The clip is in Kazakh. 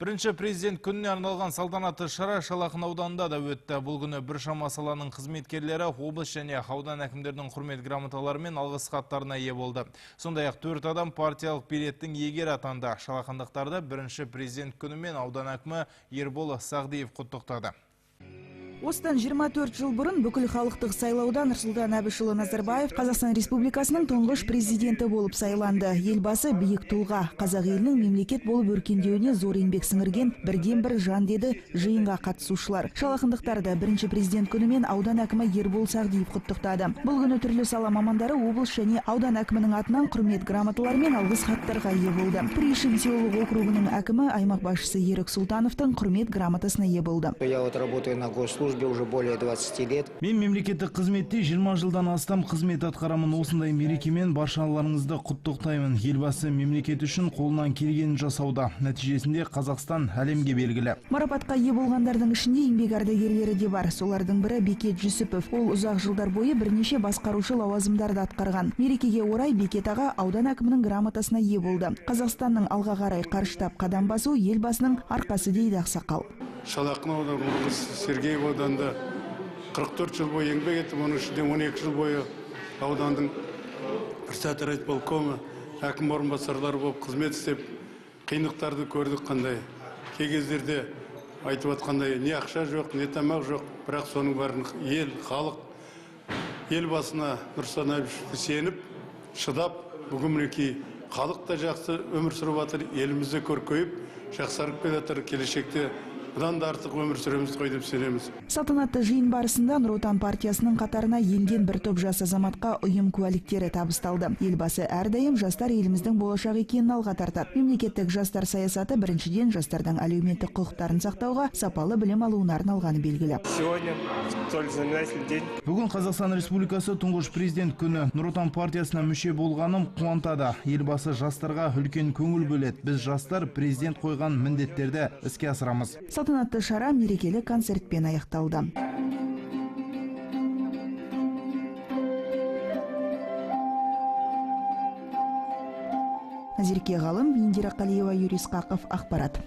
Бірінші президент күніне арналған салтанатты шара Шал-Ақын ауданында да өтті. Бұл күні біршама саланың қызметкерлері облыс және аудан әкімдерінің құрмет грамоталары мен алғыс хаттарына ие болды. Сондай-ақ 4 адам партиялық билеттің иегері атанды. Шал-Ақындықтарды бірінші президент күнімен аудан әкімі Ербол Сағдиев құттықтады. Осыдан 24 жыл бұрын бүкіл халықтық сайлауда Нұрсұлтан Әбішұлы Назарбаев Қазақстан Республикасының тұңғыш президенті болып сайланды. Елбасы биік тұлға, қазақ елінің мемлекет болып өркендеуіне зор еңбек сіңірген бірден-бір жан деді жиынға қатысушылар. Шал-Ақындықтарды бірінші президент күнімен аудан әкімі Ербол Сағдиев құттықтады. Бұл күні түрлі сала мамандары облыс және аудан әкімінің атынан құрмет грамоталары мен алғыс хаттарға ие болды. Пришин селолық округінің әкімі аймақ басшысы Ерік Сұлтановтың құрмет грамотасына ие болды. Я вот работаю на госслужбе уже более 20 лет. Мен мемлекеттік қызметте 20 жылдан астам қызмет атқарамын. Осындай мерекемен баршаларыңызды құттықтаймын. Елбасы мемлекет үшін қолынан келгенін жасауда. Нәтижесінде Қазақстан әлемге белгілі. Марапатқа ие болғандардың ішінде еңбек ардагерлері де бар. Солардың бірі Бекет Жүсіпов. Ол ұзақ жылдар бойы бірнеше басқарушы лауазымдарды атқарған. Мерекеге орай Бекет аға аудан әкімінің грамотасына ие болды. Қазақстанның алға қарай қарыштап қадам басу елбасының арқасы дейді ақсақал. Шал-Ақын ауданы, Сергеев ауданында 44 жыл бойы еңбек еттім, оның ішінде 12 жыл бойы аудандың председатель райисполкомы, әкім орынбасарлары болып қызмет істеп, қиындықтарды көрдік қандай. Кей кездерде айтып атқандай, не ақша жоқ, не тамақ жоқ, бірақ соның бәрін ел, халық, елбасына Нұрсұлтан Әбішевке сеніп, шыдап, бүгін мінекей халық та жақсы өмір сүріп жатыр, еліміз де көркейіп, жақсарып келе жатыр, келешекте бұдан да артық өмір сүреміз ғой деп сенеміз. Салтанатты жиын барысында Нұр Отан партиясының қатарына енген бір топ жас азаматқа ұйым куәліктері табысталды. Елбасы әрдайым жастар еліміздің болашағы екенін алға тартады. Мемлекеттік жастар саясаты біріншіден жастардың әлеуметтік құқықтарын сақтауға, сапалы білім алуына арналғаны белгілі. Сегодня столь знаменательный день. Бүгін Қазақстан Республикасы тұңғыш президент күні. Нұр Отан партиясына мүше болғаным қуантады. Елбасы жастарға үлкен көңіл бөледі. Біз жастар президент қойған міндеттерді іске асырамыз. Салтанатты шара мерекелі концертпен аяқталды. Назерке Ғалым, Индира Қалиева, Юрий Скаков, Ақпарат.